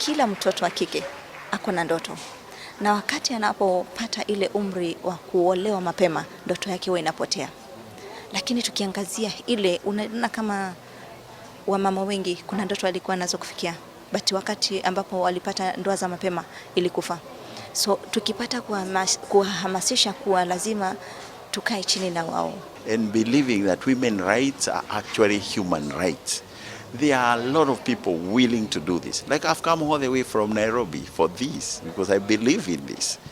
Kila mtoto wa kike ako na ndoto, na wakati anapopata ile umri wa kuolewa mapema, ndoto yake huwa inapotea. Lakini tukiangazia ile, unaona kama wamama wengi kuna ndoto walikuwa nazo kufikia, but wakati ambapo walipata ndoa za mapema ilikufa. So tukipata kuwahamasisha kuwa lazima tukae chini na wao And believing that women rights are actually human rights. There are a lot of people willing to do this. Like, I've come all the way from Nairobi for this because I believe in this.